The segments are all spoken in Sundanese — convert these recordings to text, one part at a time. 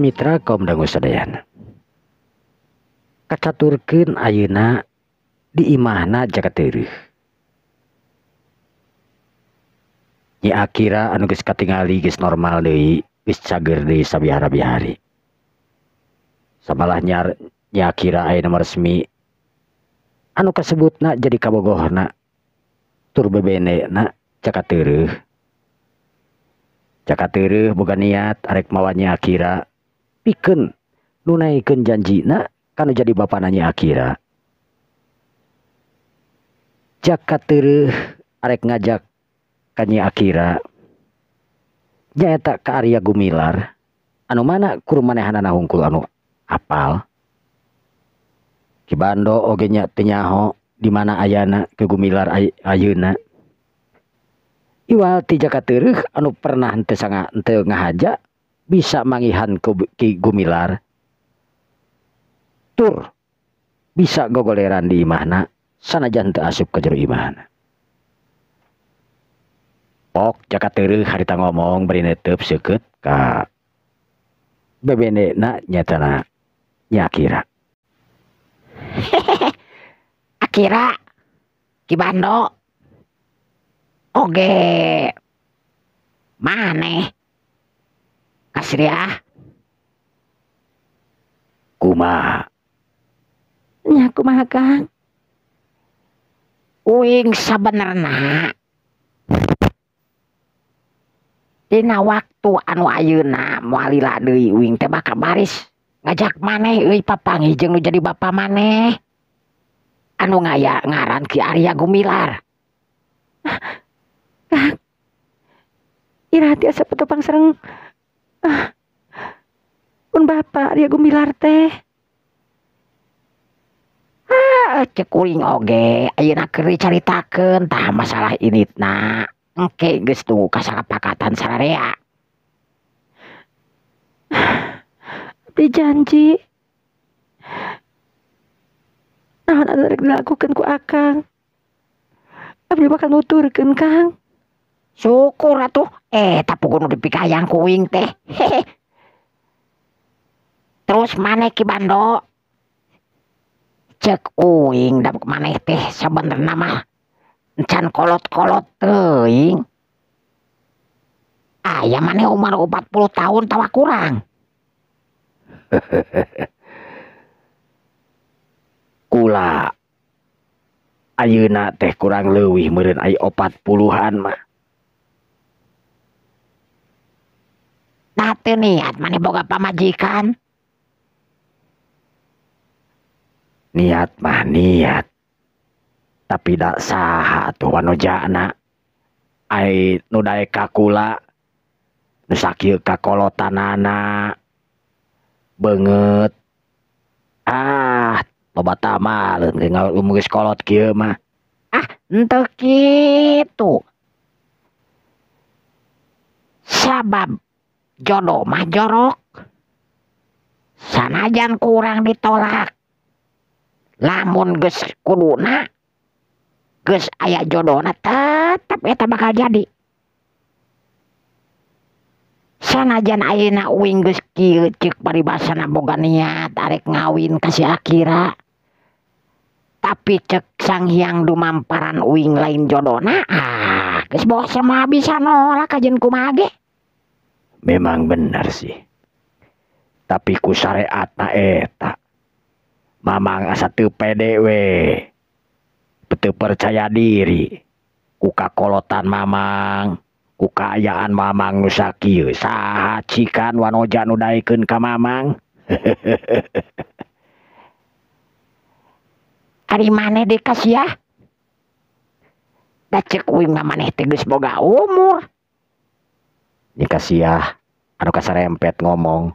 Para mitra kaum dangu sadayana. Kacaturkeun ayeuna di imahna Jaka Tereuh. Nyi Akira anu geus katingali geus normal deui, geus cager deui sabihara-bihari. Samalah Nyi Akira ayeuna mah resmi anu kasebutna jadi kabogohna tur bebendena Jaka Tereuh. Jaka Tereuh boga niat arek mawa Nyi Akira pikeun nunaikeun janjina kanu jadi bapana Nyi Akira. Jaka Tereuh arek ngajak ka Nyi Akira nyaeta ka Arya Gumilar anu mana kur manehanana hungkul anu apal. Ki Bando oge nya teu nyaho di mana ayana ke Gumilar ayeuna. Iwal ti Jaka Tereuh anu pernah henteu sanga henteu ngahaja bisa mangihan ku Ki Gumilar tur bisa gogoleran di imahna sanajan teu asup ka jero imahna. Pok Jaka Tereuh harita ngomong bari netep seukeut ka bebendena nyatana Nyi Akira. Akira Ki Bando oge maneh Kasriah kumaha nya kumaha Kang? Uing sabenerna dina waktu anu ayeuna moal lila deui uing teh bakal baris ngajak maneh euy papanggih jeung nu jadi bapa maneh anu ngaya ngaran Ki Arya Gumilar. Kang, iraha tiasa petopang sareng pun bapa Arya Gumilar teh. Ah, cek kuring oge ayeuna keur dicaritakeun tah masalah initna. Engke geus tunggu kasapakatan sararea. Abdi janji naon anu rek dilakukeun ku Akang, abdi bakal nuturkeun Kang. Syukur atuh, tapi kudu dipikayang ku uing teh. Hehe. Terus maneh Ki Bando, cek uing da maneh teh sabenerna mah encan kolot-kolot teuing. Aya maneh umur 40 tahun tawa kurang. Kula ayeuna teh kurang leuwih meureun aya 40-an mah. Nah teu niat maneh boga pamajikan? Niat mah niat. Tapi dak saha atuh wanojana. Ai nu daek ka kula nu sakieu kakolotanana beungeut. Ah, loba tamaleun geus kolot kieu mah. Ah, henteu kitu. Sabab jodoh mah jorok. Sanajan kurang ditolak. Lamun geus kuduna geus aya jodohna tetep eta bakal jadi. Sanajan ayeuna uing geus kieu ceuk paribasana boga niat arek ngawin ka si Akira. Tapi cek Sang Hyang Dumamparan uing lain jodohna, ah geus boh sama bisa nolak kajeun kumaha ge. Memang benar sih. Tapi ku syariatna eta Mamang asa teu pede we. Teu percaya diri. Ku kakolotan Mamang, ku kaayaan Mamang nu sakieu, saha cikan wanoja nu daekeun ka Mamang? Ari maneh deui Kasiah? Da ceuk uing mah maneh teh geus boga umur. Nyi Kasiah anu kasarempet ngomong.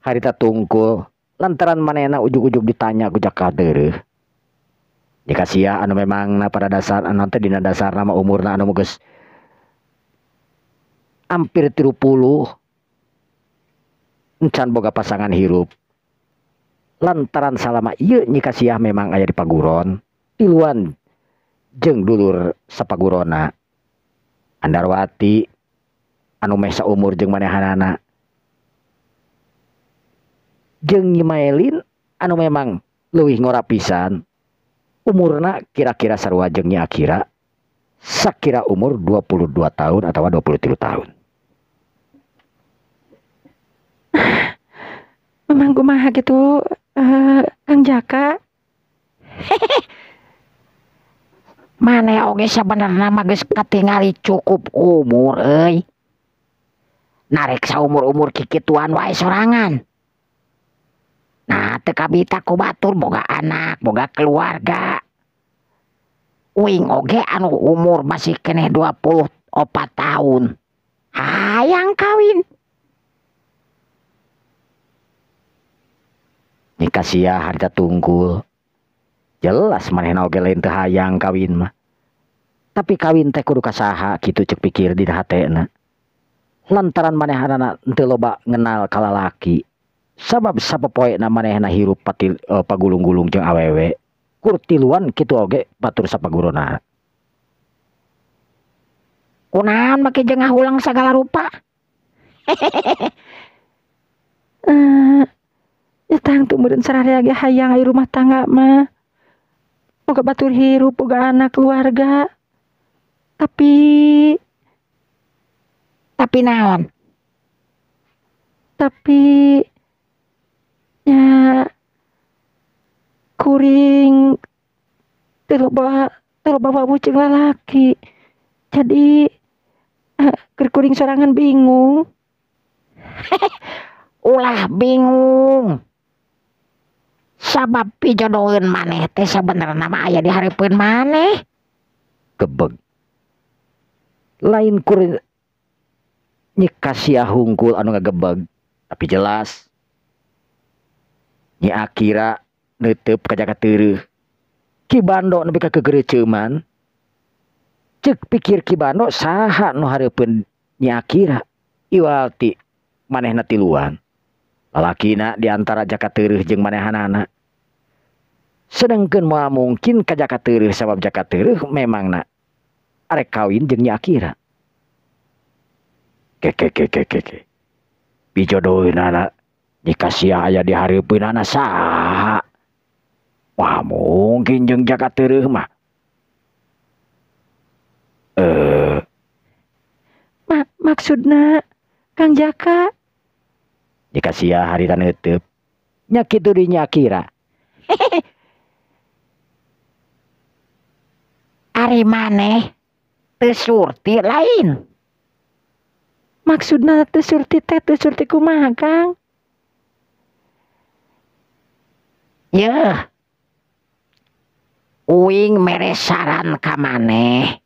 Harita tungkul lantaran manehna ujug-ujug ditanya ku Jaka Tereuh. Nyi Kasiah anu memangna pada dasar anu teh dina dasarna mah umurna anu geus hampir 30 encan boga pasangan hirup. Lantaran salama ieu Nyi Kasiah memang aya di paguron tiluan jeung dulur sapagurona Andarwati anu meh saumur jeung manehanana. Jeung Nyi Maelin anu memang leuwih ngora pisan. Umurna kira-kira sarua jeung Nyi Akira, sakira umur 22 tahun atau 23 tahun. Memang kumaha gitu, Kang Jaka? Maneh oge sabenerna mah geus katingali cukup umur euy. Narek saumur-umur kikituan wae sorangan. Nah, teu kabita ku batur boga anak, boga keluarga. Uing oge anu umur masih keneh 24 tahun. Hayang kawin. Nyi Kasia harita tungkul. Jelas manehna oge lain teu hayang kawin mah. Tapi kawin teh kudu ka saha kitu ceuk pikir dina hatena. Lantaran manehanana teu loba ngenal ka lalaki. Sabab sapopoena manehna hirup pagulung-gulung jeung awewe. Kur tiluan kitu oge batur sapaguruna. Kunaon make jeung ngahulang sagala rupa? Ya tangtu meureun sararea ge hayang aya rumah tangga mah. Boga batur hirup, boga anak keluarga. Tapi Tapi naon? Tapi nya kuring teu loba wawuh jeung lalaki. Jadi keur kuring sorangan bingung. Ulah bingung. Sabab pijodoheun maneh teh sabenerna mah aya di hareupeun maneh. Gebeg. Lain kur Nyi Kasia hungkul anu ngagebeg, tapi jelas Nyi Akira neuteub ka Jaka Teureeh. Ki Bando nepi ka kegereuceuman. Ceuk pikir Ki Bando saha nu hareupeun Nyi Akira? Iwal ti manehna tiluan. Lalakina di antara Jaka Teureeh jeung manehanana. Sedengkeun moal mungkin ka Jaka Teureeh sabab Jaka Teureeh memangna arek kawin jeung Nyi Akira. Ke. Pijodoheunana Nyi Kasia aya di hareupeunana saha? Wah, mungkin jeung Jaka Teureeh mah. Maksudna Kang Jaka? Nyi Kasia harita neuteub. Nya kitu di Nyi Akira. Ari maneh teu surti lain. Maksudna teu surti teh teu surti kumaha, Kang? Yeuh. Uing mere saran ka maneh.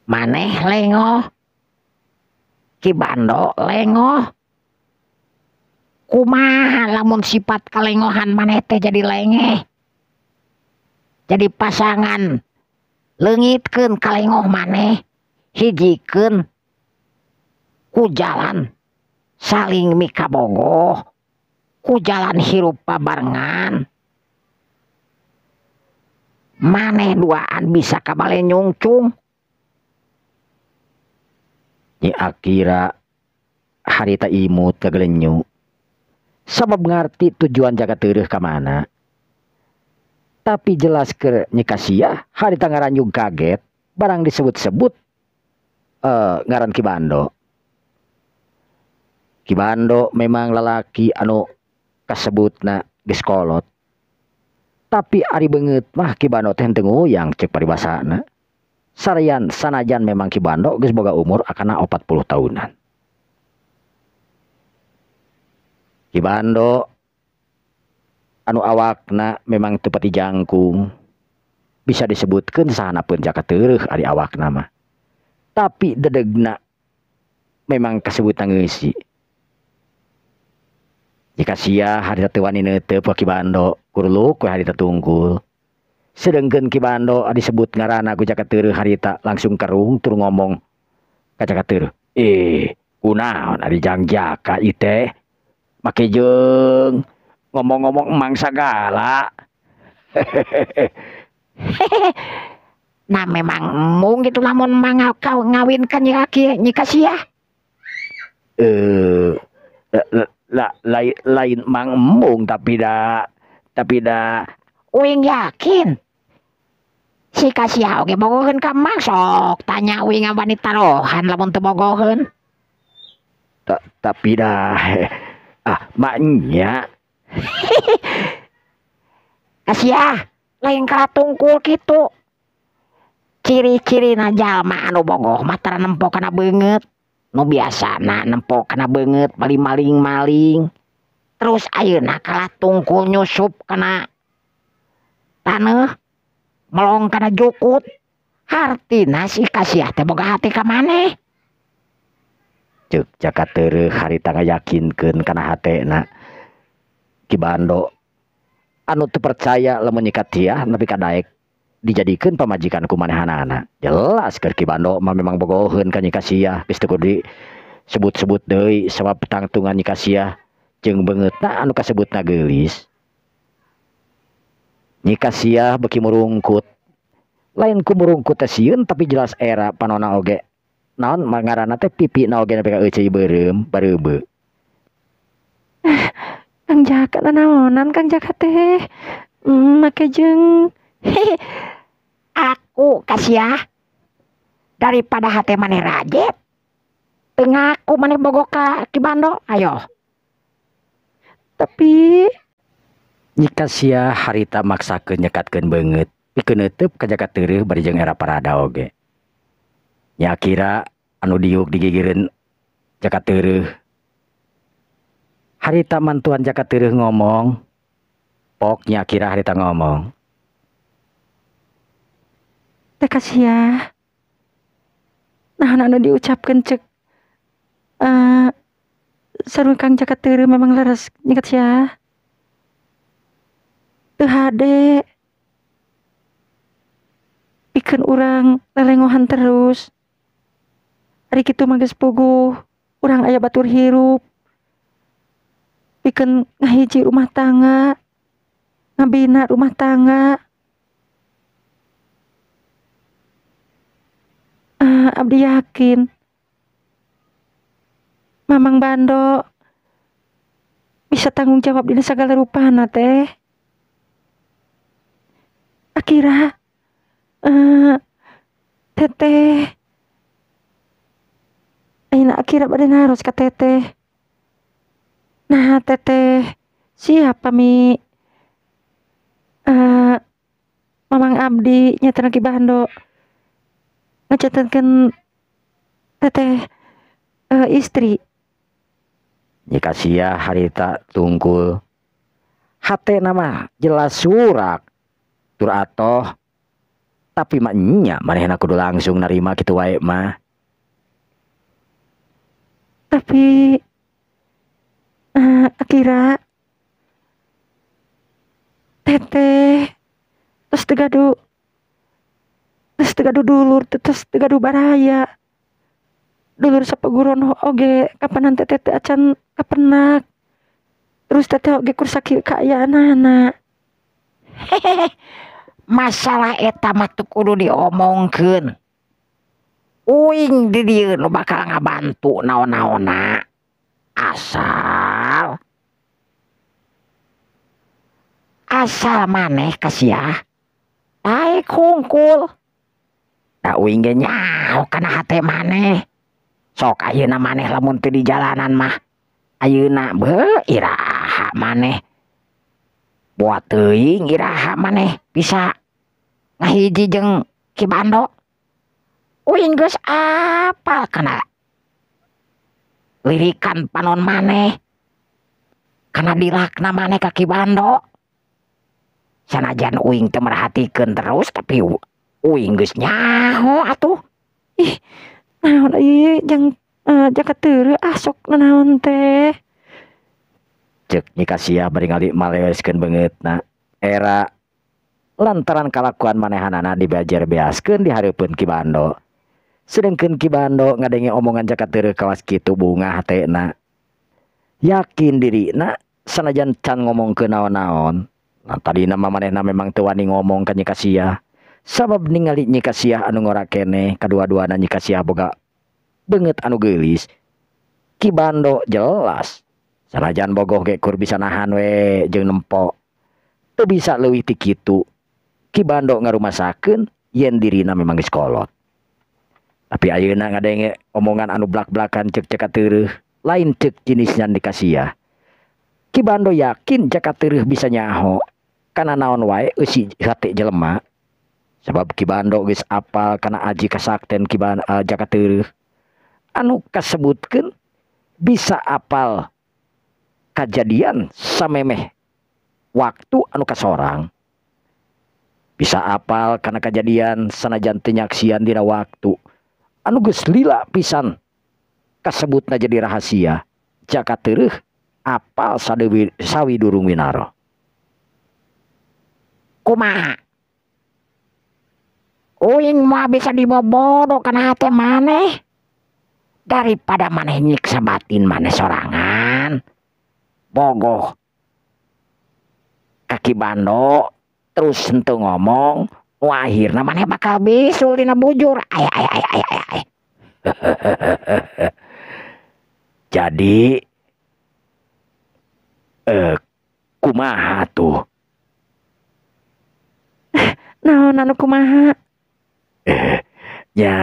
Maneh lengoh. Ki Bando lengoh. Kumaha lamun sifat kalengohan maneh teh jadi lengeh. Jadi pasangan leungitkeun kalengoh maneh, hijikeun ku jalan saling mikabogoh, ku jalan hirup babarengan. Maneh duaan bisa kabale nyungcung. Nyi Akira harita imut kagelenyu. Sabab ngarti tujuan Jaka Teureeh ka mana. Tapi jelas ke Nyi Kasia harita ngaranjung kaget barang disebut-sebut ngaran Ki Bando. Ki Bando memang lalaki anu kasebutna geus kolot. Tapi ari beungeut mah Ki Bando teh henteu nguyang ceuk paribasana. Sarayan sanajan memang Ki Bando geus boga umur akana 40 tahunan. Ki Bando anu awakna memang teu pati jangkung. Bisa disebutkeun sahana pun Jaka Teureeh ari awakna mah. Tapi dedegna memang kasebutna ngeusi. Jika sia harita teu wani neuteub ka Ki Bando, kurluk we harita tungkul. Sedengkeun Ki Bando disebut ngaranna ku Jaka Teureeh harita langsung kerung tur ngomong ka Jaka Teureeh. Kunaon ari Jang Jaka ieu teh? Make jeung ngomong-ngomong emang sagala. Nah memang embung gitu lamun mang kau ngawinkan Nyi Aki, Nyi Kasia. Lah, Lain lain mang embung tapi da Uing yakin si Kasia oge bogoheun ka Mang, sok tanya uing wani tarohan lamun teu bogoheun. Tapi dah maknya Kasia lain kalah tungkul kitu. Ciri-cirina jalma anu bogoh mah tara nempo kana beungeut. Nu biasana nempo kana beungeut bali maling-maling. Terus ayeuna kalah tungkul nyusup kana taneuh, melong kana jukut. Hartina si Kasiah teh boga hati ka maneh. Ceuk Jaka Tereuh harita ngayakinkeun kana hatena. Ki Bando anu teu percaya lamun Nyi Kasiah nepi ka daek dijadikeun pamajikan ku manehanana. Jelas keur Ki Bando mah memang bogoheun ka Nyi Kasiah, geus teu kudu disebut-sebut deui sabab tangtungan Nyi Kasiah jeung beungeutna anu kasebutna geulis. Nyi Kasiah beuki murungkut. Lain ku murungkut teh sieun tapi jelas era panona oge. Naon ngaranna teh pipina oge nepi ka euceuy beureum bareubeu. Kang Jaka nanaonan Kang Jaka teh. Make jeung aku Kasiah daripada hate maneh rajet. Teu ngaku maneh bogoh ka Ki Bando, ayo. Tapi Nyi Kasiah harita maksakeun nyekatkeun beungeut pikeun neuteub ka Jaka Tereuh bari jeung era parada oge. Nyi Akira anu diuk digigireun Jaka Tereuh. Harita mantuan Jaka Tereuh ngomong, pok Nyi Akira harita ngomong. Teh Kasiah, nah anu diucapkeun cek sareng Kang Jaka Tereuh memang leres Nyi Kasiah. Teu hade pikeun urang lelengohan terus. Ari kitu mah geus puguh, urang aya batur hirup. Pikeun ngahiji rumah tangga, ngabina rumah tangga. Abdi yakin Mamang Bando bisa tanggung jawab dina sagala rupana teh. Akira teteh ayeuna Akira bade naros ka teteh. Nah teteh siapa mi Mamang Abdi nyata Ki Bando ngacatatkeun teteh istri. Nyi Kasiah harita tungkul. Hatena mah jelas surak tur atoh, tapi mah nya manehna kudu langsung narima kitu wae mah. Tapi Akira teteh terus teu gaduh dulur, terus teu gaduh baraya. Dulur sapaguron oge kapanan teteh teh acan kapenak. Terus teteh oge kur sakieu kaayaanana. Hehehe, masalah eta mah teu kudu diomongkeun. Uing di dieu nu bakal ngabantu naon-naonna. Asal asal maneh Kasiah daek hungkul. Da uing ge nyaho kana hate maneh. Sok ayeuna maneh lamun teu di jalanan mah ayeuna beuh iraha maneh. Buat teuing iraha maneh bisa ngahiji jeung Ki Bando. Uing geus apal kana lirikan panon maneh, kana dilakna maneh ka Ki Bando. Sanajan uing teu merhatikeun terus tapi uing geus nyaho atuh. Ih, naon ieu jang Jaka Tereuh ah sok nanaon teh. Ceuk Nyi Kasiah bari maleweskeun beungeutna. Era lantaran kalakuan manehanana dibejer-beaskeun di hareupeun Ki Bando. Sedengkeun Ki Bando ngadenge omongan Jaka Tereuh kawas kitu bungah hatena. Yakin dirina sanajan can ngomongkeun naon-naon. Nah, tadina mah manehna memang teu wani ngomong ka Nyi Kasiah. Sabab ningali Nyi Kasiah anu ngora keneh, kadua-duana Nyi Kasiah boga beungeut anu geulis. Ki Bando jelas Sanajan bogoh ge kur bisa nahan we jeung nempo. Teu bisa leuwih ti kitu. Ki Bando ngarumasakeun yen dirina memang geus kolot. Tapi ayeuna ngadenge omongan anu blak-blakan ceuk Jaka Teureun, lain ceuk jenisnya dikasiah. Ki Bando yakin Jaka Teureun bisa nyaho kana naon wae eusi hate jelema. Sebab Ki Bando geus apal kana aji kasakten Ki Jaka Teureun. Anu kasebutkeun bisa apal kajadian samemeh waktu anu kasorang. Bisa apal kana kajadian sanajan teu nyaksian dina waktu anu geus lila pisan kasebutna jadi rahasia. Jaka Teureun apal sawidurung winaro. Kumaha? Uing mah bisa dibobodo kana hate maneh. Daripada maneh nyiksa batin maneh sorangan. Bogoh kaki Bando terus henteu ngomong, nu akhirna maneh bakal bisul dina bujur. Ay ay ay ay ay ay. Jadi kumaha tuh? Naon anu kumaha? Ya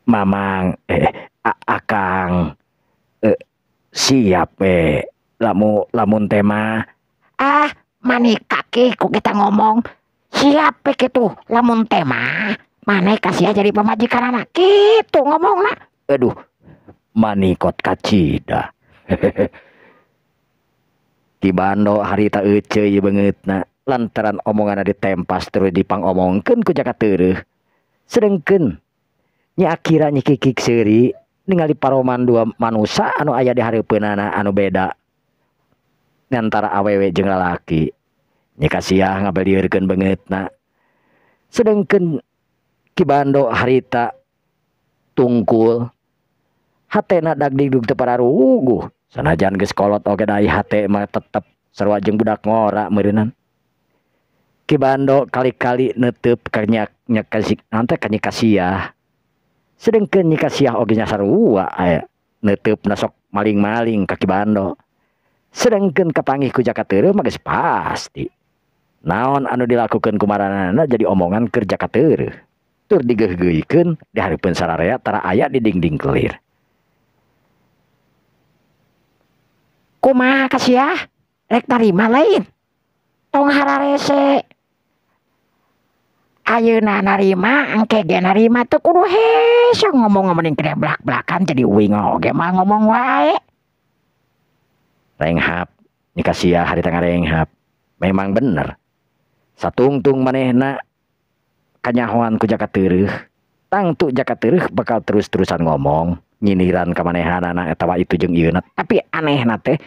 Mamang akang siap lamun tema. Ah, mani kaki ku kita ngomong siap kitu lamun tema maneh kasih aja di pamajikan anak kitu ngomongna. Aduh, manikot kacida. Ki Bando harita euceuy beungeutna lantaran omonganna ditempas terus dipangomongkeun ku Jaka Teureun. Sedengkeun Nyi Akira Nyi Kikik seuri ningali paroman dua manusa anu aya di hareupeunana anu beda antara awewe jeung lalaki. Nyi Kasiah ngabelieurkeun beungeutna. Sedengkeun Ki Bando harita tungkul hatena dagdigdug teu pararuguh. Sanajan geus kolot oge da hate mah tetep sarua jeung budak ngora meureunan. Ki Bando kali-kali neuteub ka nya kasih nanti ka Nyi Kasiah. Sedengkeun Nyi Kasiah oge nya sarua aya neuteupna sok maling-maling ka Ki Bando. Sedengkeun kapanggih ku Jaka Teureun mah geus pasti. Naon anu dilakukeun ku maranana jadi omongan keur Jaka Teureun. Tur digeugeuikeun di hareupeun sararea tara aya di dingding kelir. Kumaha Kasiah? Rek tarima lain. Tong hararese. Ayeuna narima engke ge narima teu kudu hese ngomong mending kene blak-blakan jadi uing oge mah ngomong wae. Renghap Nyi Kasiah harita ngarenghap. Memang bener. Satungtung manehna kanyahoan ku Jaka Teureun. Tangtu Jaka Teureun bakal terus-terusan ngomong nyindiran ka manehanana eta wa itu jeung ieuna. Tapi anehna teh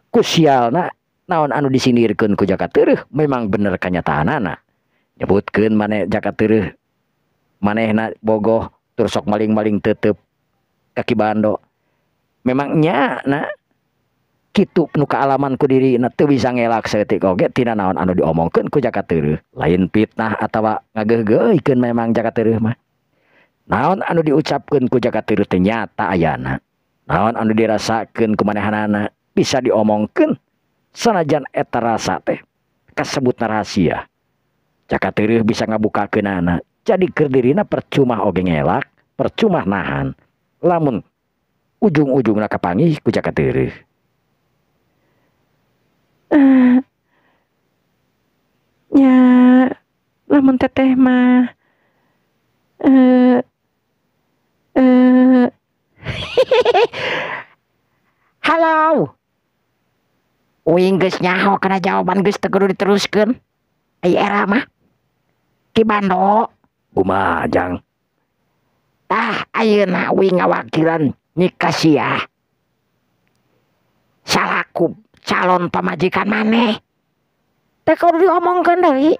ku sialna naon anu disindirkeun ku Jaka Teureun memang bener kanyataanana. Nyebutkeun maneh Jaka Teureun manehna bogoh terus sok maling-maling tetep ka Ki Bando. Memang nya na kitu nu kaalaman ku dirina teu bisa ngelak saeutik oge tina naon anu diomongkeun ku Jaka Teureun. Lain fitnah atawa ngageugeuikeun memang Jaka Teureun mah. Naon anu diucapkeun ku Jaka Teureun teh nyata ayana. Naon anu dirasakeun ku manehanana bisa diomongkeun sanajan eta rasa teh kasebutna rahasia. Jaka Teureun bisa ngabukakeunana. Jadi keur dirina percuma oge ngelak, percuma nahan. Lamun ujung-ujungna kapanggih ku Jaka Teureun. Nya lamun teteh mah Halo. Uing geus nyaho kana jawaban geus teu kudu diteruskeun. Ai era mah Ki Bando. Kumaha Jang? Tah ayeuna uing ngawakilan Nyi Kasiah salaku calon pamajikan maneh. Teu kudu diomongkeun deui.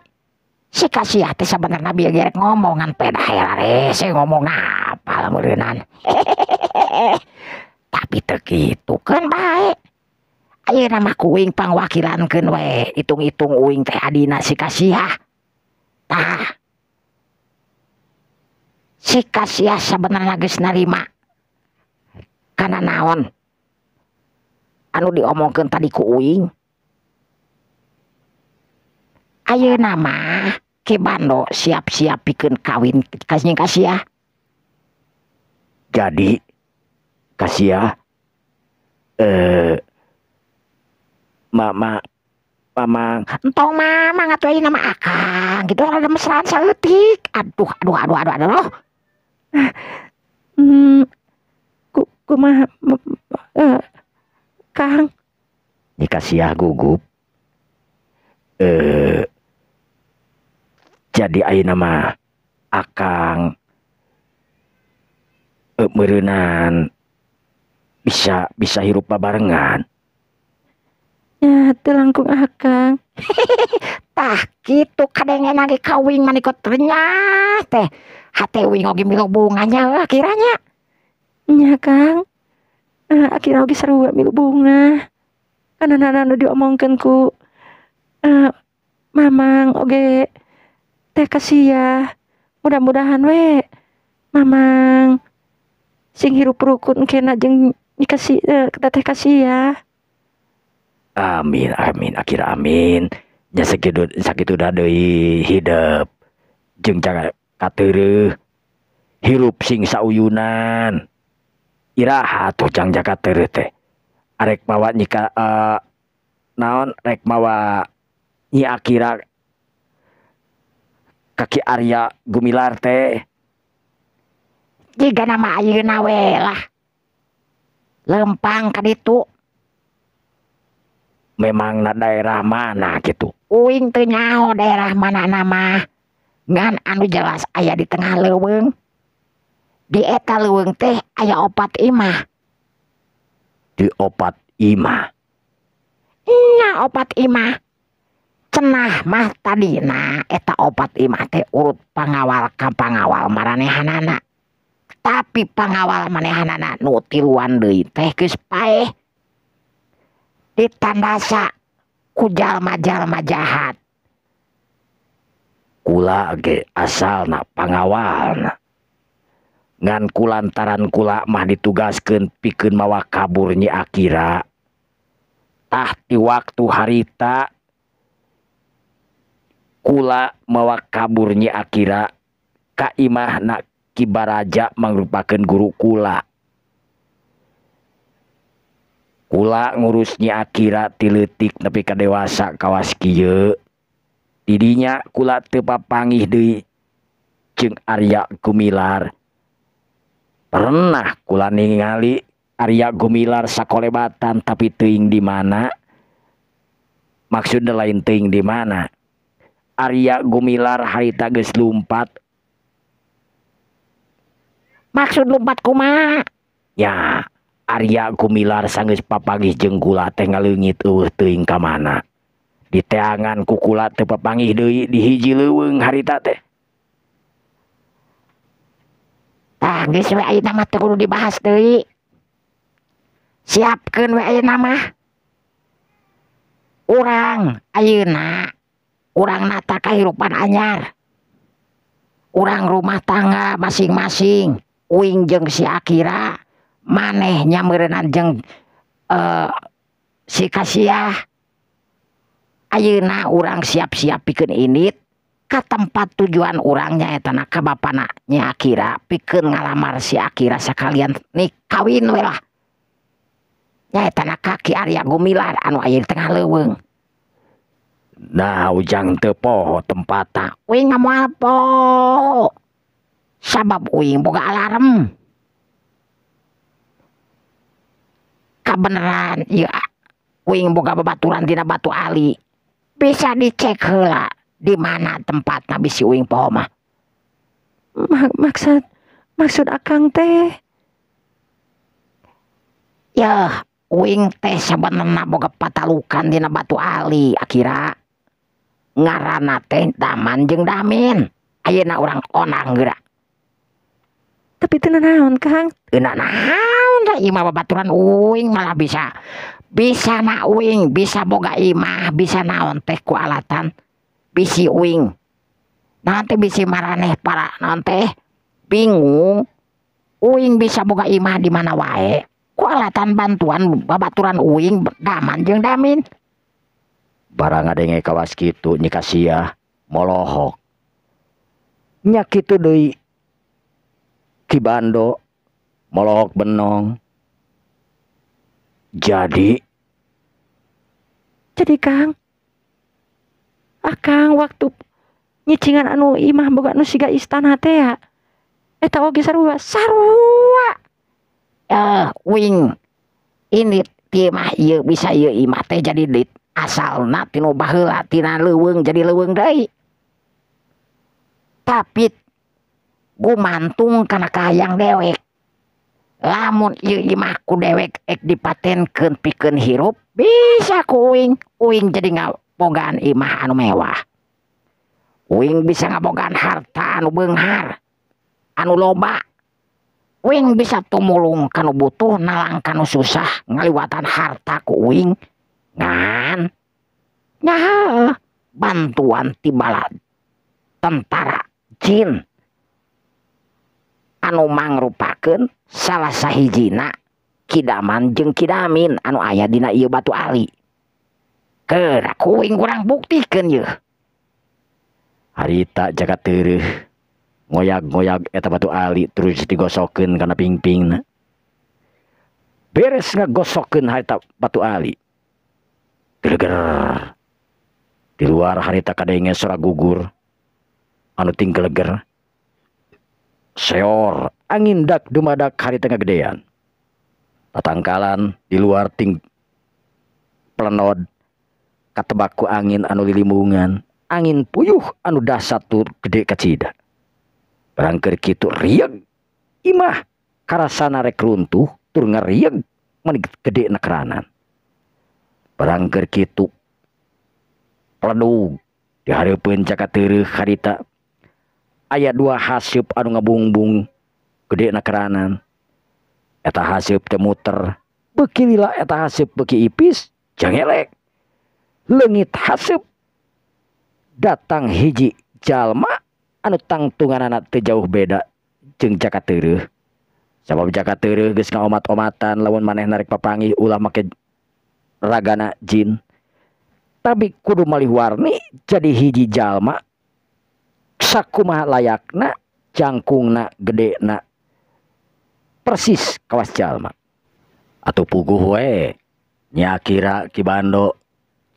Si Kasiah teh sabenerna bieu ge rek ngomong ngan pedah era rese ngomong apa meureunnan. Tapi teu kitu keun bae. Ayeuna mah ku uing pangwakilankeun we, hitung-hitung uing teh adina si Kasiah. Tah si Kasiah sabenerna geus narima Kana naon anu diomongkeun tadi ku uing. Ayeuna mah Ki Bando siap-siap pikeun kawin ka Nyi Kasiah. Jadi Kasiah mama mamang entong mamang atuh ayeuna mah akang gitu rada mesraan saeutik. Aduh aduh aduh aduh aduh. Kumaha Kang? Nyi Kasiah gugup. Jadi ayeuna mah akang meureunan bisa hirup babarengan. Ya teu langkung akang. Tah kitu kadengena ge ka uing mah ikut renyah teh. Hate uing oge milu bunganya kiranya. Nya Kang. Akira oge sarua milu bunga. Kana anu diomongkeun ku mamang oge teh Kasiah. Mudah-mudahan we mamang sing hirup rukun kena jeung Nyi Teteh Kasiah. Amin amin Akira amin. Nya sakitu da deui hidep jeung jaga kateureuh hirup sing sauyunan. Iraha tuh jang jaga teureuh teh. Arek mawa nyika naon rek mawa Nyi Akira ka Ki Arya Gumilar teh. Jiga nama ayeuna we lah. Lempang ka ditu. Memang na daerah mana gitu? Uing teu nyaho daerah mana nama. Ngan anu jelas aya di tengah leuweung. Di eta leuweung teh aya 4 imah. Di 4 imah? Nya 4 imah. Cenah mah tadina eta 4 imah teh urut pangawal ka pangawal maranehanana. Tapi pangawal manehanana nu tiluan deui teh geus paeh. Ditandasa ku jalma-jalma jahat. Kula ge asalna pangawalna. Ngan kulantaran kula mah ditugaskeun pikeun mawa kabur Nyi Akira. Tah ti waktu harita kula mawa kabur Nyi Akira ka imahna Ki Baraja mangrupakeun guru kula. Kula ngurus Nyi Akira ti leutik nepi ka dewasa kawas kieu. Didinya kula teu papanggih deui jeung Arya Gumilar. Pernah kula ningali Arya Gumilar sakolebatan tapi teuing di mana. Maksudna lain teuing di mana. Arya Gumilar harita geus lumpat. Maksud lumpat kumaha? Ya, Arya Gumilar sanggeus papanggih jeung kula teh ngaleungit eueuh teuing ka mana. Diteangan ku kula teu papanggih deui di hiji leuweung harita teh. Tah geus we ayeuna mah teu kudu dibahas deui. Siapkeun we ayeuna mah. Urang ayeuna urang nata kahirupan anyar. Urang rumah tangga masing-masing. Uing jeung si Akira, maneh nyameureunnan jeung si Kasiah. Ayeuna urang siap-siap pikeun indit ka tempat tujuan urang nyaeta na ka bapana Nyi Akira pikeun ngalamar si Akira sakalian nih kawin we lah. Nyaeta na ka Ki Arya Gumilar anu aya di tengah leuweung. Nah ujang teu poho tempatna. Uing mah moal poho. Sabab uing boga alarm. Kabeneran ieu uing boga babaturan dina Batu Ali. Bisa dicek heula di mana tempatna bisi uing poho mah. Maksud akang teh? Yeuh, uing teh sabenerna boga patalukan dina Batu Ali Akira. Ngaranna teh Daman jeung Damin. Ayeuna urang onang geura. Tapi teu nanaon, Kang? Teu nanaon da ieu mah babaturan uing malah bisa. Bisa na uing, bisa boga imah, bisa naon teh ku alatan. Bisi uing. Naon teh bisi maraneh para naon teh bingung. Uing bisa boga imah di mana wae. Ku alatan bantuan babaturan uing Daman jeung Damin. Barang ngadenge kawas kitu Nyi Kasiah molohok. Nya kitu deui Ki Bando molohok benong. Jadi Kang, akang waktu nyicingan anu imah boga anu siga istana teh ya, eta oge sarua sarua. Wing ini ti mah ieu bisa ieu imah teh jadi dit asalna tinu baheula tina leuweung jadi leuweung deui. Tapi gumantung kana kahayang dewek. Lamun ieu imah ku dewek ek dipatenkeun pikeun hirup bisa ku uing, uing jadi ngabogaan imah anu mewah. Uing bisa ngabogaan harta anu beunghar, anu loba. Uing bisa tumulung kanu butuh, nalang kanu susah, ngaliwatan harta ku uing. Ngan nya bantuan ti bala tentara jin anu mangrupakeun salah sahijina Ki Daman jeung Ki Damin anu aya dina ieu batu ali. Keur ku uing kurang buktikeun yeuh. Harita Jaka Teureeh ngoyag-ngoyag eta batu ali terus digosokeun kana pingpingna. Beres ngagosokeun harita batu ali. Geleger. Di luar harita kadenge sora gugur anu tinggeleger. Seor angin dak dumadak harita ngagedean. Tatangkalan di luar ting plenod katebak ku angin anu lilimungan, angin puyuh anu dasar tur gede kacida. Barang keur kitu rieg imah karasana rek runtuh tur ngerieg meni gede nakeranan. Barang keur kitu pledug di hareupeun Jaka Teureeh harita aya dua haseup anu ngabungbung gede nakeranan. Eta haseup teh muter, beuki lila eta haseup beuki ipis, jangelek. Leungit haseup datang hiji jalma anu tangtunganana teu jauh beda jeung Jaka Teureeh. Sabab Jaka Teureeh geus ngaomat-omatan lamun manehna rek papanggih ulah make ragana jin. Tapi kudu malih warni jadi hiji jalma sakumaha layakna, jangkungna, gedena persis kawas jalma. Atuh puguh we Nyi Akira Ki Bando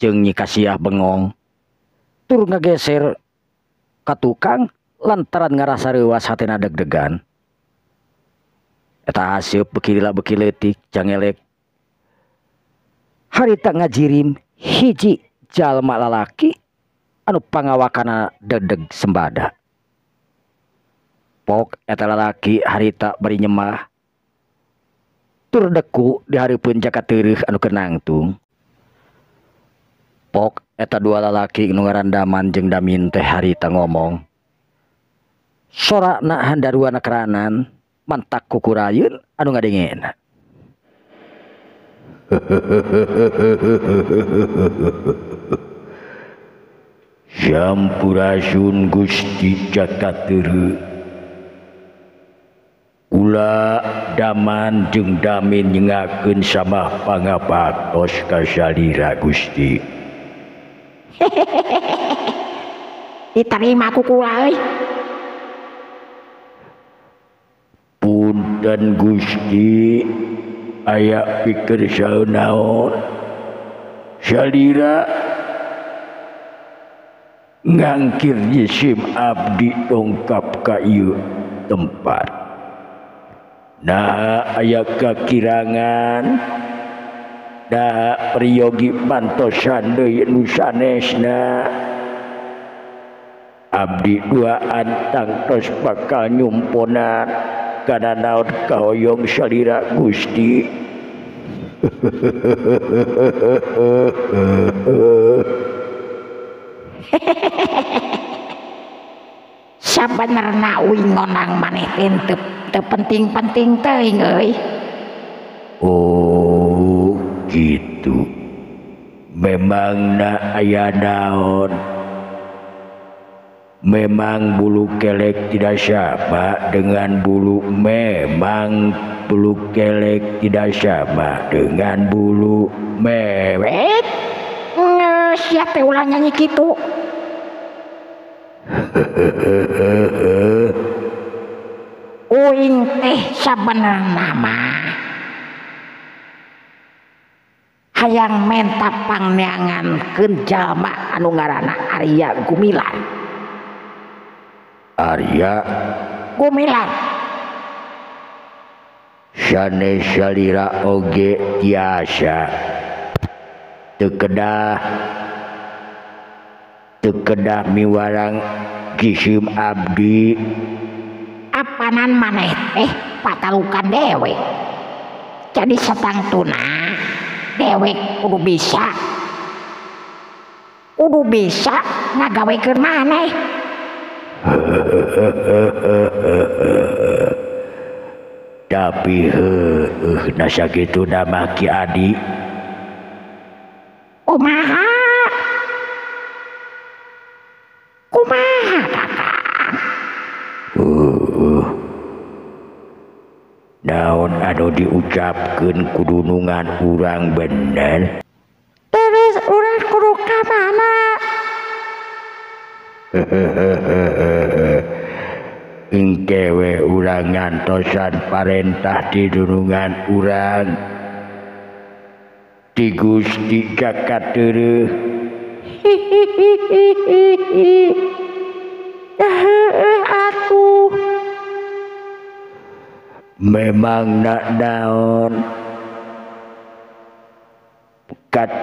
jeung Nyi Kasiah bengong tur ngageser ka tukang lantaran ngarasa reuas hatena deg-degan. Eta haseup beuki lila beuki leutik jangelek. Harita ngajirim hiji jalma lalaki anu pangawakana dedeg sembada. Pok eta lalaki harita bari nyemah tur deku di hareupeun Jaka Teureeh anu keur nangtung. Pok eta dua lalaki nu ngaran Daman jeung Damin teh harita ngomong. Sorana handaruana keranan mantak kukurayeun anu ngadengena. Sampurasun Gusti Jaka Teureeh. Kula Daman jeung Damin nyengakeun samah pangabaktos ka salira Gusti. Diterima ku kula euy. Punten Gusti, aya pikir saeunaon. Salira ngangkir jisim abdi dongkap ka ieu tempat. Nah aya kakirangan, nah priyogi bantosan deui nu sanesna. Abdi duaan tangtos bakal nyumponan kana naon kahoyong salira Gusti. Sabenerna uing ngonang maneh teh teu penting-penting teuing euy. Oh gitu. Memangna aya naon? Memang bulu kelek tidak sama dengan bulu memang Bulu kelek tidak sama dengan bulu mewek. Geus sia teh ulah nyanyi kitu. Uing teh sabenerna mah hayang menta pangneangankeun jalma anu ngaranna Arya Gumilar. Arya Gumilar sanes salira oge tiasa teu kedah miwarang kisim abdi. Apanan maneh teh patalukan dewek, jadi satangtuna dewek kudu bisa ngagawekeun maneh. Tapi heueuh na sakitu mah Ki Adi. Kumaha? Kumaha Kakang? Naon anu diucapkeun kudunungan urang bener. Terus urang kudu ka mana? Engke we urang ngantosan parentah di dunungan urang ti Gusti Jaka Tereuh. Heueuh atuh. Memang nak naon kat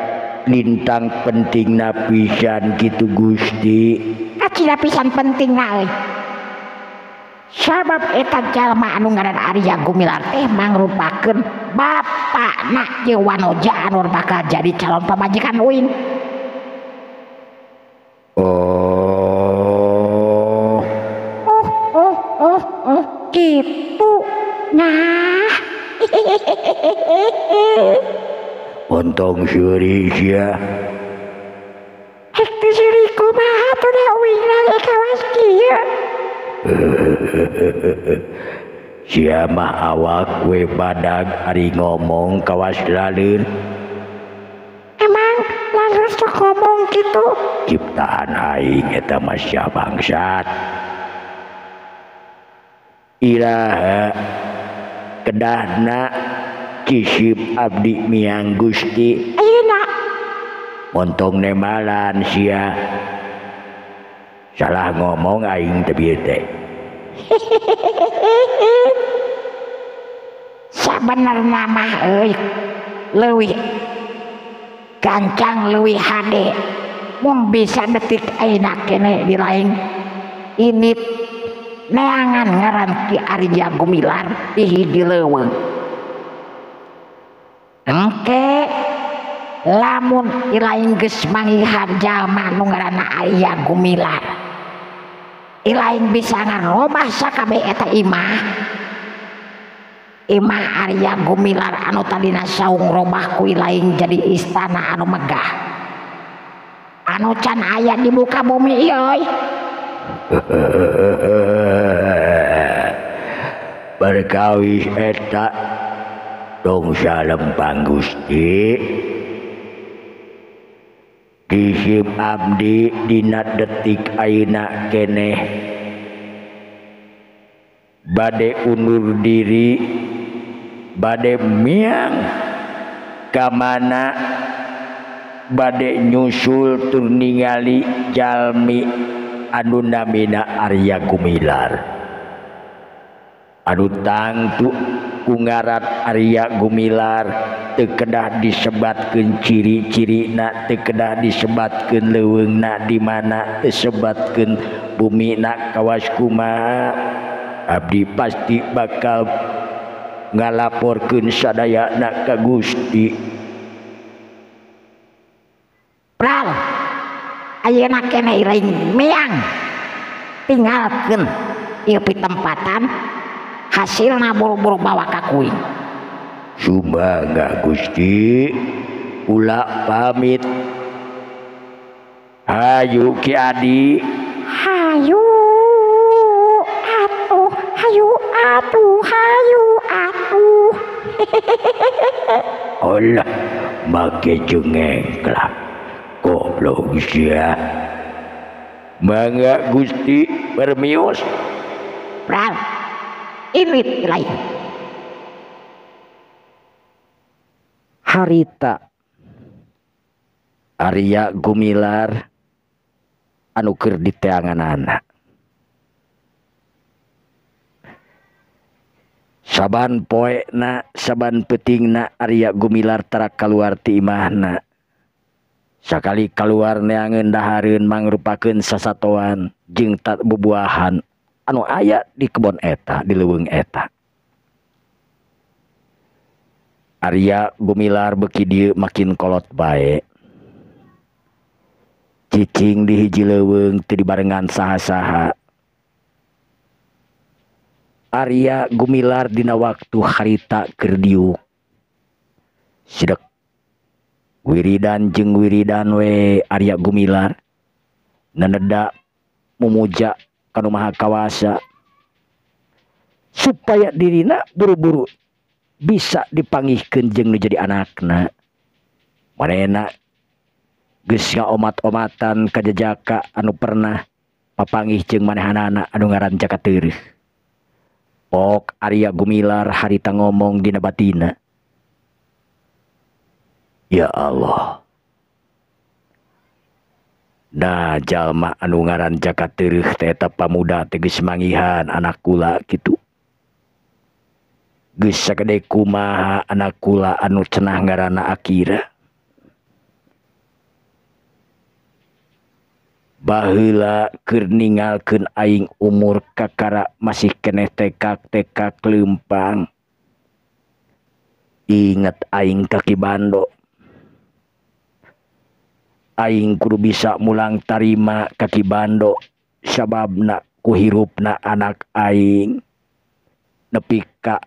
lintang pentingna pisan kitu Gusti. Kacida pisan pentingna euy. Sabab eta jalma anu ngaran Arya Gumilar teh mangrupakeun bapakna jeung Wanoja anu bakal jadi calon pamajikan uing. Oh. Oh, kitu. Nah. Ontong seuri sia. Hek teu seuri kumaha tuh da uing lagi kawas kieu. Sia mah awak we badag ari ngomong kawas laleur. Emang laleur sok ngomong kitu? Ciptaan aing eta mah sia bangsat. Iraha kedahna cisip abdi miang Gusti. Ayeuna montong nemalan sia. Salah ngomong aing teh bieu teh. Sabenerna mah euy leuwih gancang leuwih hade mung bisa detik ayeuna keneh dilaing ini neangan ngaran Ki Arya Gumilar di hiji leuweung. Engke lamun ilaing geus manggihan jalma nu ngaranna Arya Gumilar, ilaing bisa ngarobah sakabeh eta imah. Imah Arya Gumilar anu tadina saung robah ku ilaing jadi istana anu megah anu can aya di muka bumi ieu. Berkawis eta dong salempang Gusti. Kisip abdi dina detik ayeuna keneh bade undur diri, bade miang ka mana, bade nyusul tur ningali jalmi anu namina Arya Gumilar. Anu tangtu ku ngaran Arya Gumilar teu kedah disebatkeun ciri-cirina, teu kedah disebatkeun leuweungna di mana, teu sebatkeun bumina kawas kumaha. Abdi pasti bakal ngalaporkeun sadayana ka Gusti. Pral ayeuna keneh ilaing miang tinggalkeun ieu pitempatan hasilna buru-buru bawa ka kuing. Sumangga Gusti, ulah pamit. Hayu Ki Adi. Hayu atuh, hayu atuh, hayu atuh. Allah make jeung ngengklak goblok sia. Mangga Gusti permios. Pral ini lain. Harita Arya Gumilar anu keur diteanganana. Saban poena saban peutingna Arya Gumilar tara kaluar ti imahna. Sakali kaluar neangeun dahareun mangrupakeun sasatoan jeung bubuahan anu aya di kebon eta di leuweung eta. Arya Gumilar beuki dieu makin kolot bae. Cicing di hiji leuweung teu dibarengan saha-saha. Arya Gumilar dina waktu harita keur diuk. Sidek wiridan jeung wiridan we Arya Gumilar neneda mumuja kanu Maha Kawasa supaya dirina buru-buru bisa dipangihkeun jeung nu jadi anakna. Manehna geus ngaomat-omatan ka jejaka anu pernah papanggih jeung manehanana anu ngaran Jaka Teureut. Pok Arya Gumilar harita ngomong dina batina. Ya Allah. Nah jalma anu ngaran Jaka Teureut teh eta pamuda teh geus manggihan anak kula kitu. Geus sagede kumaha anak kula anu cenah ngaranna Akira. Baheula keur ningalkeun aing umur kakara masih keneh tekak-tekak leumpang. Inget aing ka Ki Bando. Aing kudu bisa mulang tarima ka Ki Bando sababna ku hirupna anak aing nepi ka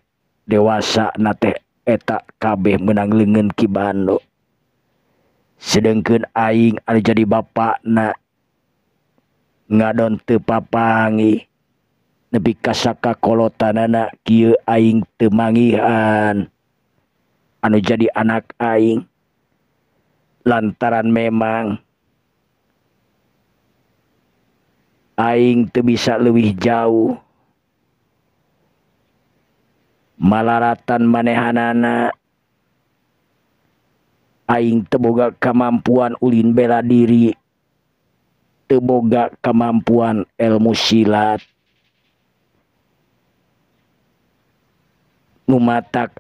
dewasa na teh eta kabeh meunang leungeun Ki Bando. Sedengkeun aing anu jadi bapakna ngadon teu papanggih nepi ka sakakolotanana kieu aing teu manggihan anu jadi anak aing lantaran memang aing teu bisa leuwih jauh malaratan manehanana aing teu boga kamampuan ulin bela diri, teu boga kemampuan ilmu silat nu matak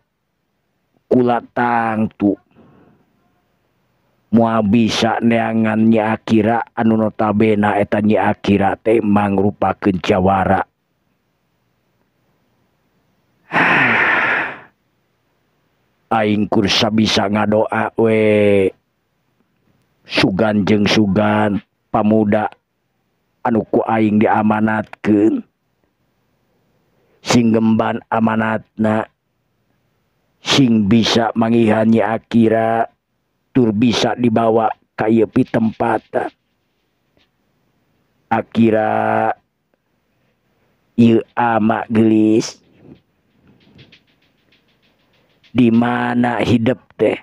kula tangtu moal bisa neangan Nyi Akira anu notabene eta Nyi Akira teh mangrupakeun jawara. Aing kursa bisa ngadoa we sugan jeung sugan pamuda anu ku aing diamanatkeun sing gemban amanatna sing bisa manggihan Nyi Akira tur bisa dibawa ka ieu pitempatan. Akira ieu ama geulis di mana hidup teh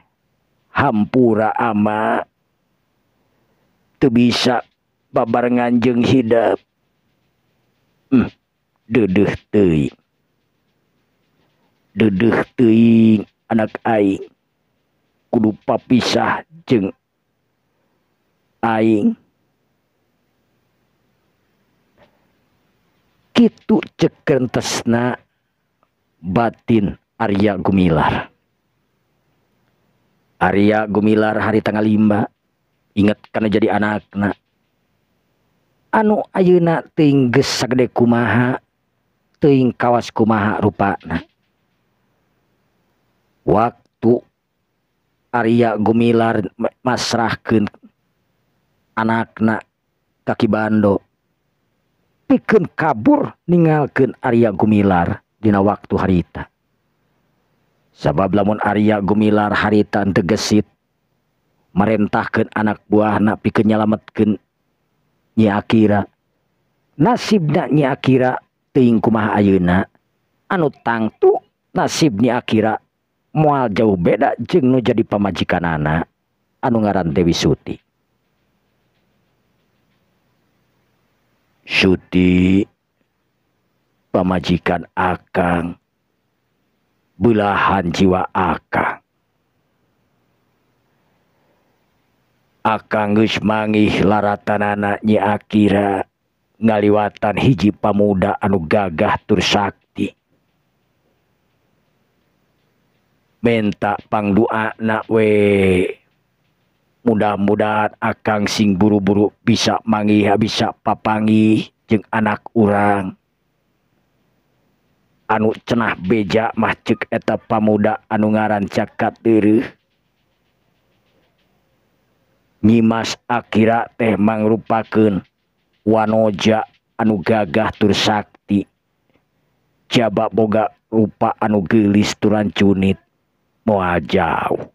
hampura ama teu bisa babarengan jeung hidup. Deudeuh teuing. Deudeuh teuing anak aing kudu papisah jeung aing. Kitu ceuk rentesna batin Arya Gumilar. Arya Gumilar hari tanggal 5 inget kana jadi anakna anu ayeuna teuing geus sagede kumaha teuing kawas kumaha rupana. Waktu Arya Gumilar masrahkeun anakna ka Ki Bando pikeun kabur ninggalkeun Arya Gumilar dina waktu harita. Sabab lamun Arya Gumilar harita teu gesit marentahkeun anak buahna pikeun nyalametkeun Nyi Akira, nasibna Nyi Akira teuing kumaha ayeuna anu tangtu nasib Nyi Akira Moal jauh beda jeung nu jadi pamajikanana anu ngaran Dewi Suti. Suti pamajikan akang, belahan jiwa akang. Akang geus mangih laratanana Nyi Akira ngaliwatan hiji pamuda anu gagah tur sakti. Menta pangduana we. Mudah-mudahan akang sing buru-buru bisa mangih, bisa papanggih jeung anak urang. Anu cenah beja mah ceuk eta pamuda anu ngaran Cakat Deureuh. Nyimas Akira teh mangrupakeun wanoja anu gagah tur sakti. Jaba boga rupa anu geulis tur rancunit. Moal jauh.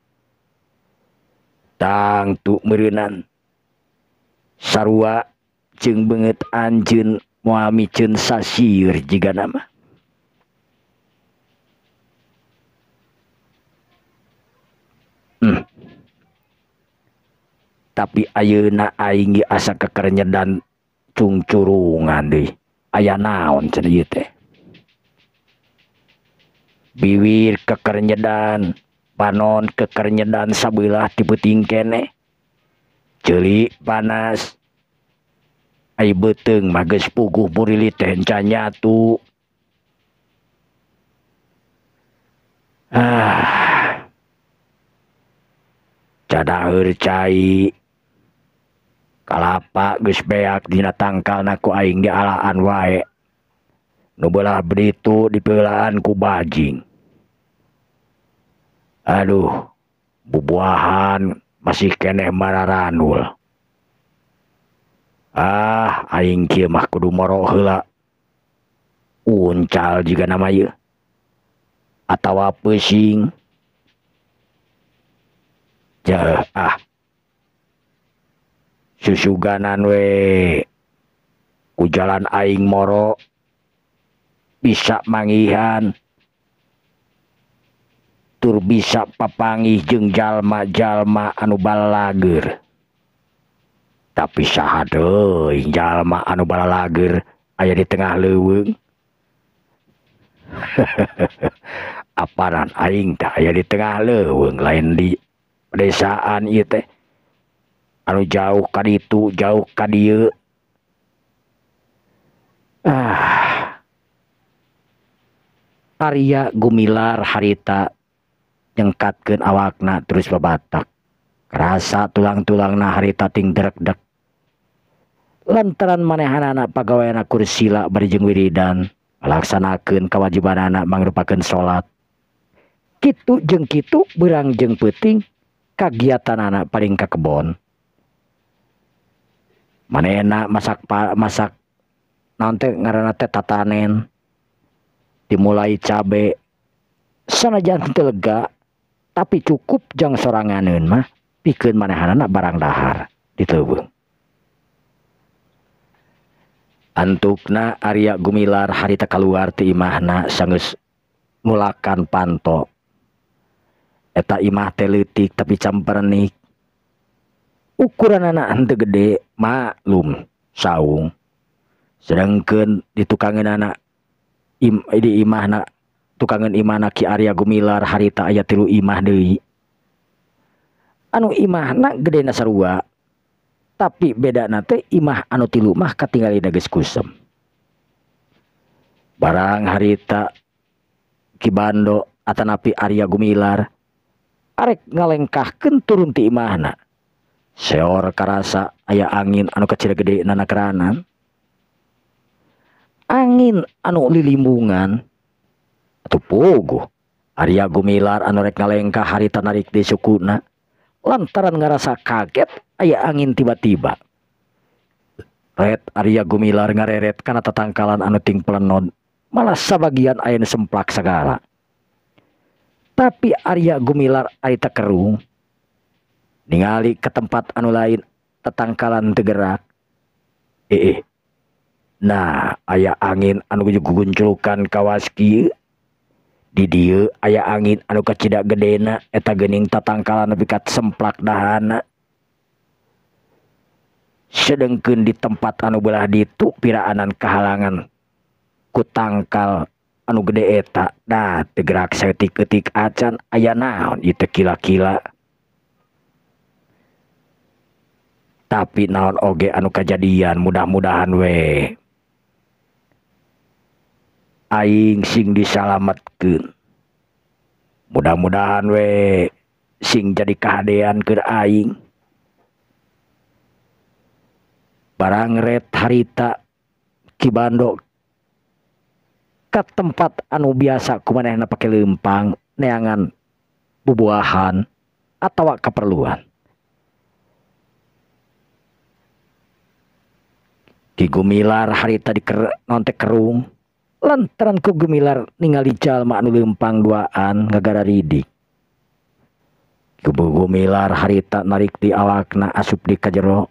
Tangtu meureunan sarua jeung beungeut anjeun moal miceun sasieur jigana mah. Tapi ayeuna aing ge asa kekerenyedan cungcurungan deui. Aya naon cenah ieu teh? Biwir kekerenyedan, panon kekerenyedan sabelah ti peuting keneh. Ceuli panas. Ai beuteung mah geus puguh burilit teh encan nyatu. Ah. Cadaeur cai. Kalapa geus beak dina tangkalna ku aing ge alaan wae. Nu beulah beritu dipeulaan ku bajing. Aduh, bubuahan masih keneh mararanul. Ah, aing kieu mah kudu moro heula. Uncal jiga nama ieu. Atawa peusing. Jeuh ah. Susuganan we. Ku jalan aing moro bisa manggihan. Tur bisa papanggih jeung jalma-jalma anu balalager. Tapi saha deui jalma anu balalager aya di tengah leuweung. Aparan aing teh aya di tengah leuweung lain di pedesaan ieu teh. Anu jauh ka ditu, jauh ka dieu. Ah. Arya Gumilar harita nyengkatkeun awakna terus babatak. Karasa tulang-tulangna harita ting drekdek. Lantaran manehanana pagaweanna kursila bari jeung wiridan, ngalaksanakeun kawajibanana mangrupakeun salat. Kitu jeung kitu beurang jeung peuting kagiatanana paling ka kebon. Manehna masak masak naon teh ngaranna teh tatanen. Dimulai cabe sanajan teu lega tapi cukup jang soranganeun mah pikeun manehanana barang dahar di leuweung. Antukna Arya Gumilar harita kaluar ti imahna sanggeus ngulakan panto. Eta imah teh leutik tapi campernik. Ukuranana henteu gede maklum saung. Sedangkeun di tukangeunana di imahna tukangeun imahna Ki Arya Gumilar harita aya 3 imah deui. Anu imahna gedena sarua. Tapi bedana teh imah anu 3 mah katinggalina geus kusem. Barang harita Ki Bando atanapi Arya Gumilar arek ngalengkahkeun turun ti imahna. Seor karasa aya angin anu kecil gede nanakeranan. Angin anu lilimbungan atuh puguh Arya Gumilar anu rek ngalengkah harita narik di sukuna lantaran ngarasa kaget aya angin tiba-tiba. Ret Arya Gumilar ngareret kana tatangkalan anu ting pelenod malah sabagian aya nu semplak sagala. Tapi Arya Gumilar harita kerung ningali ke tempat anu lain tetangkalan teu gerak. Nah, aya angin anu gugunculukan kawas kieu. Di dieu aya angin anu kacida gedena eta geuning tatangkalan nepi ka semplak dahana. Sedengkeun di tempat anu belah ditu piraanan kahalangan ku tangkal anu gede eta dah teu gerak saeutik-eutik acan aya naon ieu teh kila-kila. Tapi naon oge anu kajadian mudah-mudahan we aing sing disalametkeun. Mudah-mudahan we sing jadi kahadean keur aing. Barang ret harita Ki Bando ka tempat anu biasa kumanehna pake leumpang neangan bubuahan atawa keperluan. Ki Gumilar harita di nontek kerung lantaran ku Gumilar ningali jalma anu leumpang duaan ngagara ridik. Ki Gumilar harita narik di awakna asup di kajero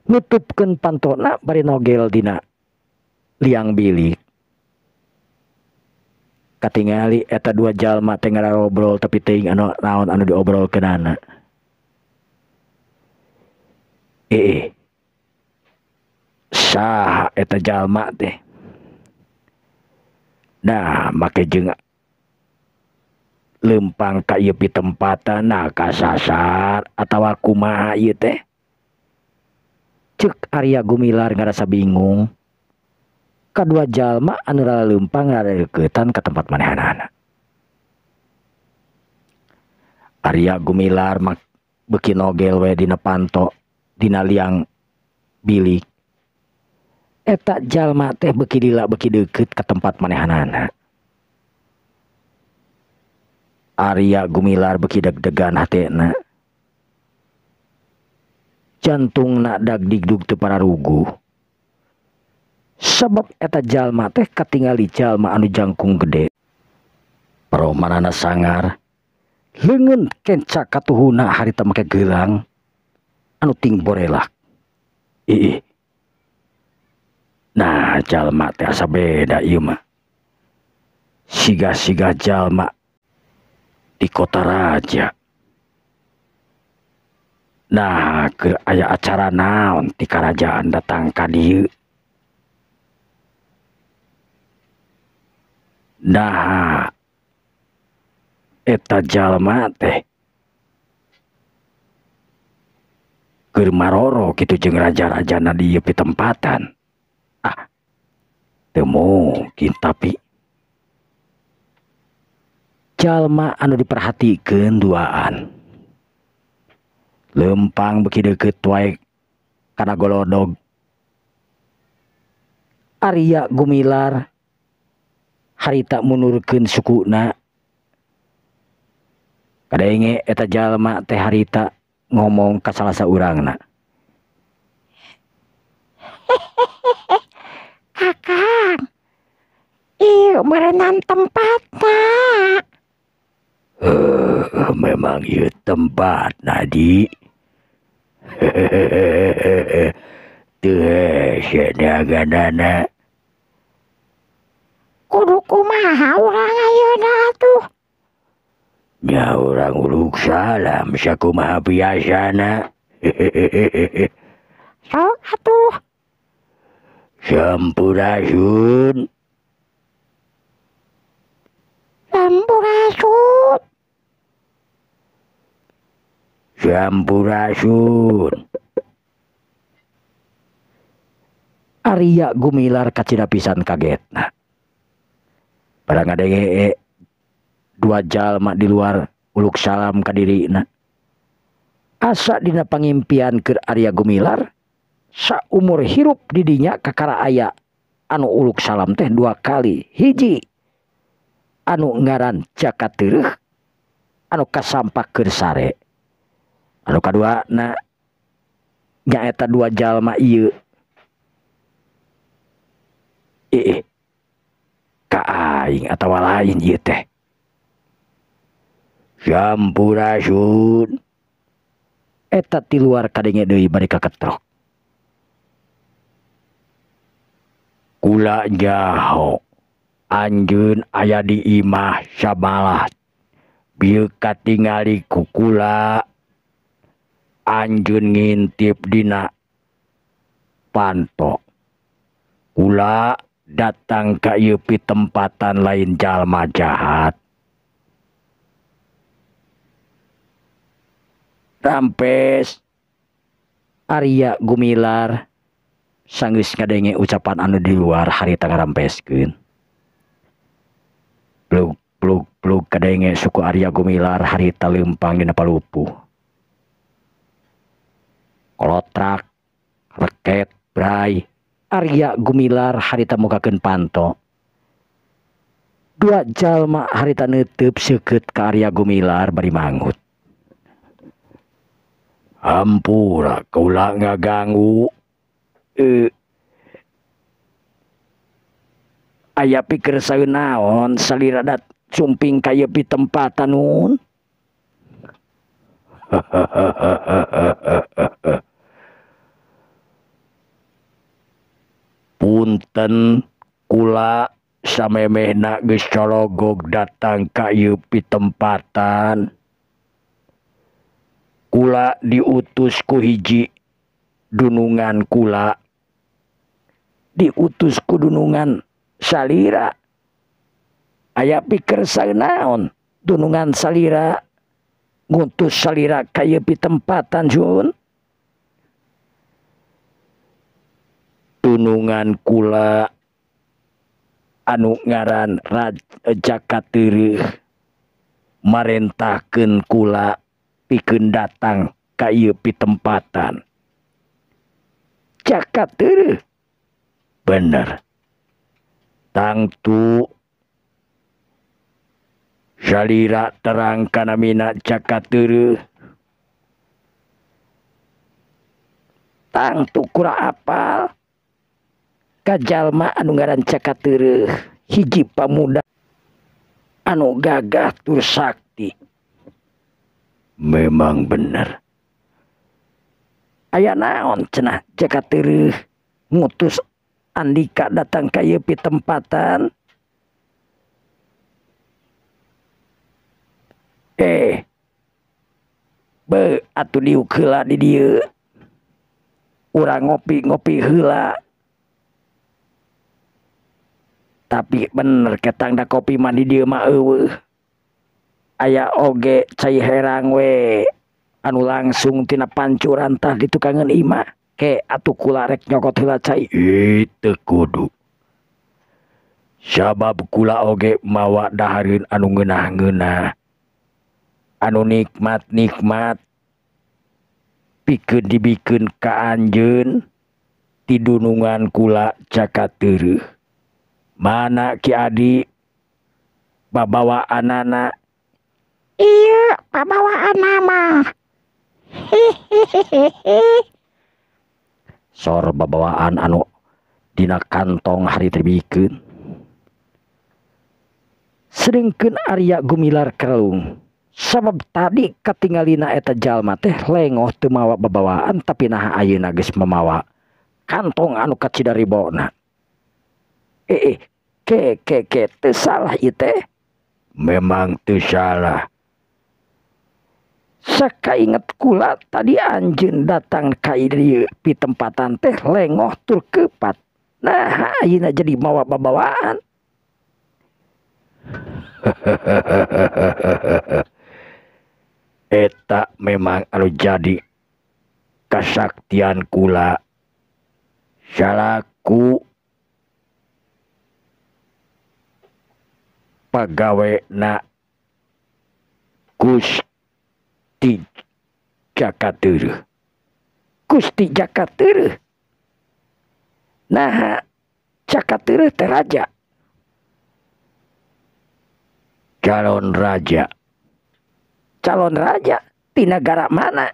nutupkeun pantona bari nogel dina liang bilik. Katingali eta dua jalma teh ngarobrol tapi teuing anu naon anu diobrolkeunana. Saha eta jalma teh? Nah, make jeung leumpang ka ieu pitempatan nah kasasar atawa kumaha ieu teh? Ceuk Arya Gumilar ngarasa bingung. Kadua jalma anu leumpang rareuketan ka tempat manehanana. Arya Gumilar mak beuki nogel we dina panto dina liang bilik. Eta jalma teh beuki lila beuki deukeut ka tempat manehanana. Arya Gumilar beuki deg-degan hatena. Jantungna dagdigdug teu pararuguh. Sabab eta jalma teh katingali jalma anu jangkung gede. Paromanana sangar, leungeun kenca katuhuna harita make gelang anu ting borelak. Ih. Nah, jalma teh asa beda ieu mah. Siga-siga jalma di kota raja. Nah, keur aya acara naon ti karajaan datang ka dieu. Nah, eta jalma teh keur maroro kitu jeung raja-rajana di ieu pitempatan. Ah, teu mungkin tapi jalma anu diperhatikeun duaan. Leumpang beuki deukeut wae kana golodog. Arya Gumilar harita munurkeun sukuna. Kadenge eta jalma teh harita ngomong ka salah saurangna. Kakang, ieu meureunan tempatna. Memang ieu tempatna di. Teu hese neanganana. Kudu kumaha urang ayeuna atuh? Nya urang uluk salam sakumaha biasana. Sok atuh. Sampurasun. Sampurasun. Sampurasun. Arya Gumilar kacida pisan kagetna. Barang ngadenge dua jalma di luar uluk salam ka dirina. Asa dina pangimpian keur Arya Gumilar saumur hirup didinya kakara aya anu uluk salam teh dua kali. Hiji anu ngaran Jaka Tereuh anu kasampak keur sare. Anu kadua na nyaeta dua jalma ieu. Ka aing atawa lain ieu teh. Sampurasun. Eta ti luar kadenge deui bari kaketrok. Kula nyaho. Anjeun aya di imah sabalah bieu katingali ku kula. Anjeun ngintip dina panto. Kula datang ka ieu pitempatan lain jalma jahat. Rampes Arya Gumilar sanggeus ngadenge ucapan anu di luar harita ngarampeskeun. Plug plug plug kadenge suku Arya Gumilar harita leumpang dina palupuh. Kolotrak, reket, bray, Arya Gumilar harita mukakeun panto. Dua jalma harita neuteub seukeut ka Arya Gumilar bari mangut. Hampura kaula ngaganggu. Aya pikir saeun naon salira dat sumping ka ieu pitempatan nun. Punten kula samemehna geus cologog datang ka ieu pitempatan. Kula diutus ku hiji dunungan kula. Diutus ku dunungan salira. Aya pikir saeun naon dunungan salira ngutus salira ka ieu pitempatan sun. Dunungan kula anu ngaran Jaka Teureum marentahkeun kula pikeun datang ka ieu pitempatan. Jaka Teureum bener. Tangtu salira terang kana mina Jaka Teureum. Tangtu kura apal ka jalma anu ngaran Jaka Teureum hiji pamuda anu gagah tur sakti. Memang bener. Aya naon cenah Jaka Teureum ngutus Andika datang ka ieu pitempatan. Be atuh diuk heula di dieu. Urang ngopi-ngopi heula. Tapi bener ketang da kopi mah di dieu mah eueuh. Aya oge cai herang we anu langsung tina pancuran tah ditukangeun imah. Ke atuh kula rek nyokot heula cai. Teu kudu. Sabab kula oge mawa dahareun anu ngeunah-ngeunah. Anu nikmat-nikmat pikeun dibikeun ka anjeun ti dunungan kula Jaka Teureum. Mana Ki Adi babawaanana? Iya, babawaanna mah. Hihihihi. Sor babawaan anu dina kantong harita dibikeun. Sedengkeun Arya Gumilar kerung. Sabab tadi katingalina eta jalma teh lengoh teu mawa babawaan tapi naha ayeuna geus mamawa kantong anu kacida ribona. Ke ke ke teu salah ieu teh. Memang teu salah. Sakainget kula tadi anjeun datang ka ieu pitempatan teh lengoh tur keupat. Nah ayeuna jadi mawa babawaan. Eta memang anu jadi kasaktian kula salaku pagawe na Gusti Jaka Teureum. Gusti Jaka Teureum. Nah, Jaka Teureum teh raja. Calon raja. Calon raja di negara mana?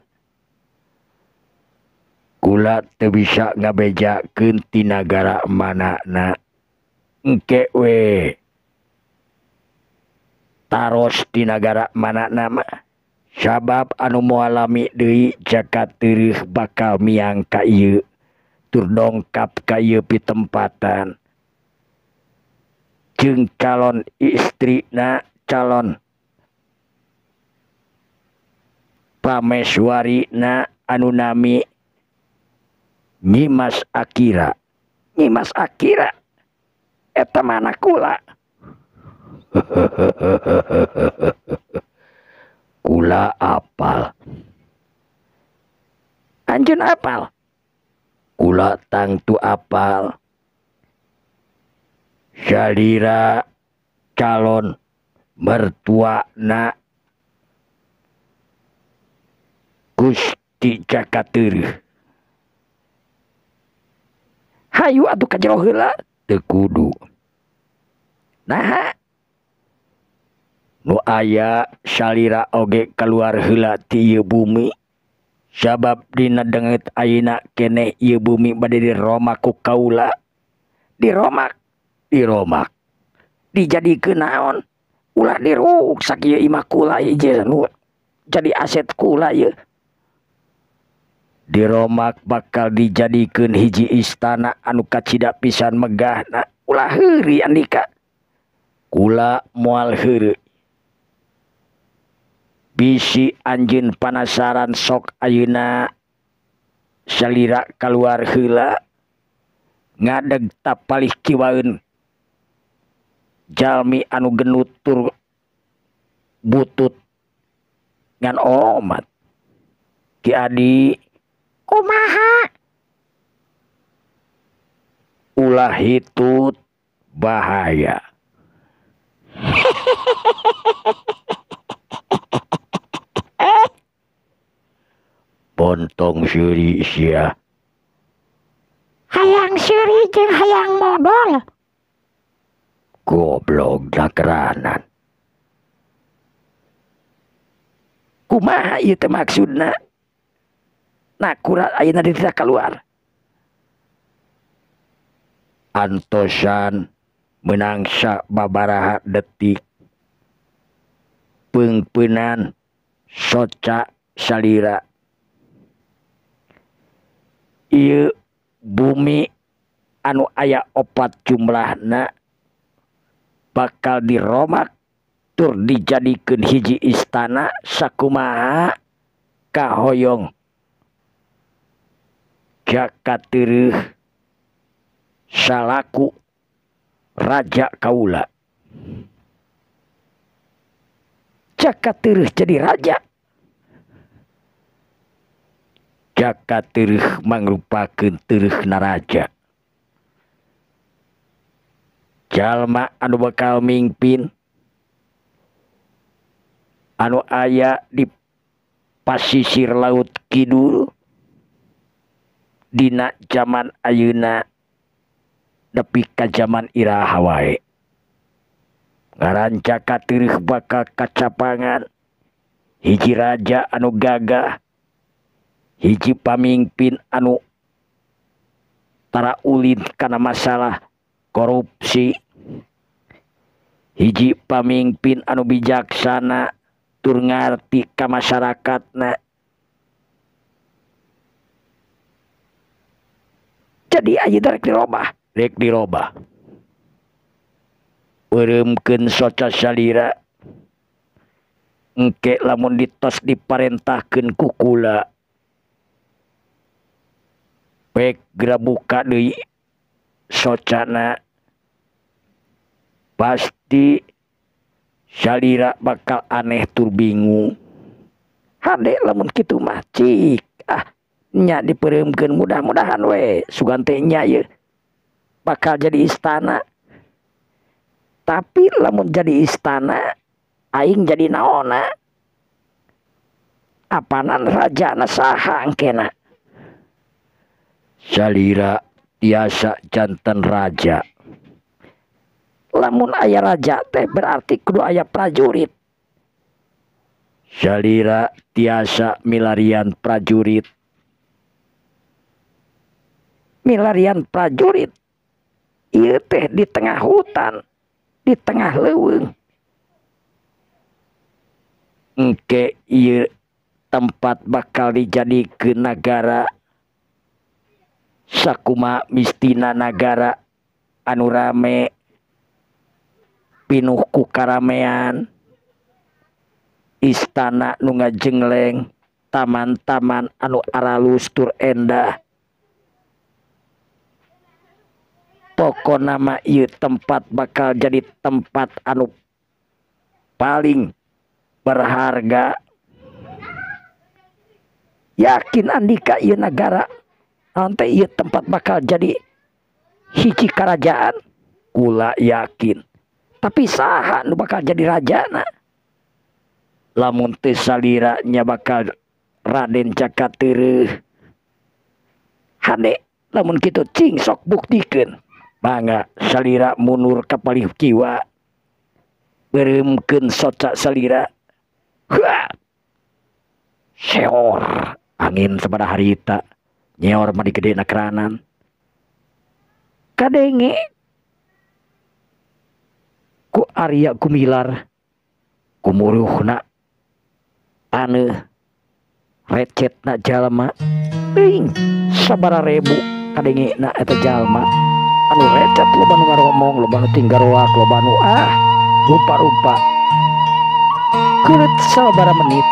Kula teu bisa ngabejakeun ti nagara mana na. Engke we taros di nagara mana nama. Sabab anu moal lami deui Jaka Teureum bakal miang ka ieu tur dongkap ka ieu pitempatan. Jeung calon istrina, calon pameswarina anu nami Nyimas Akira. Nyimas Akira eta mana kula? Kula apal. Anjeun apal? Kula tangtu apal. Salira calon mertuana Gusti Jaka Teureum. Hayu atuh ka jero heula. Teu kudu. Naha? Nu aya salira oge kaluar heula ti ieu bumi. Sabab dina denget ayeuna keneh ieu bumi bade diromak ku kaula. Diromak, diromak. Dijadikeun naon? Ulah diruksak ieu imah kula ieu nu jadi aset kula ieu. Diromak bakal dijadikeun hiji istana anu kacida pisan megahna. Ulah heureuy andika. Kula moal heureuy. Bisi anjeun panasaran sok ayeuna salira kaluar heula ngadeg tapalih kiwaeun jalmi anu genut tur butut ngan omat. Ki Adi kumaha? Ulah hitut bahaya. Pontong seuri sia. Hayang seuri jeung hayang modol. Goblok dakeranan. Kumaha ieu teh maksudna? Nakura ayeuna dititah keluar. Antosan menangsa babaraha detik. Peungpeunan soca salira. Ieu bumi anu aya opat jumlahna bakal diromak tur dijadikeun hiji istana sakumaha kahoyong Jaka Teureum salaku raja kaula. Jaka Teureum jadi raja. Jaka Teureum mangrupakeun teureuna raja. Jalma anu bakal mingpin anu aya di pasisir laut kidul dina jaman ayeuna nepi ka jaman iraha wae. Ngaran Jaka Teureum bakal kacapangan hiji raja anu gagah, hiji pamingpin anu tara ulin kana masalah korupsi, hiji pamingpin anu bijaksana tur ngarti ka masyarakatna. Jadi ayeuna rek dirobah, rek dirobah. Eureumkeun soca salira. Engke lamun ditos diparentahkeun ku kula. Pek geura buka deui socana. Pasti salira bakal aneh tur bingung. Hade lamun kitu mah cik ah nya dipereumkeun mudah-mudahan we sugan teh nya ieu bakal jadi istana. Tapi lamun jadi istana aing jadi naonna? Apanan rajana saha engkena? Salira tiasa janten raja. Lamun aya raja teh berarti kudu aya prajurit. Salira tiasa milarian prajurit. Milarian prajurit ieu teh di tengah hutan, di tengah leuweung. Engke ieu tempat bakal dijadikeun nagara sakuma mistina nagara anu rame. Pinuh ku karamean. Istana nu ngajengleng, taman-taman anu aralus tur endah. Pokona mah ieu tempat bakal jadi tempat anu paling berharga. Yakin Andika ieu nagara nanti ieu tempat bakal jadi hiji kerajaan? Kula yakin. Tapi saha nu bakal jadi rajana? Lamun teu salira nya bakal Raden Jaka Tereuh. Hade lamun kitu cing sok buktikeun. Mangga salira mundur ka palih kiwa. Beureumkeun soca salira. Hua! Seor angin sabada harita nyeor mah digedena keranan. Kadenge ku Arya Gumilar kumuruhna taneuh recetna jalma ting sabara rebu kadenge na eta jalma anu recet loba nu ngaromong loba nu tinggaroak loba nu rupa-rupa. Kulit sabara menit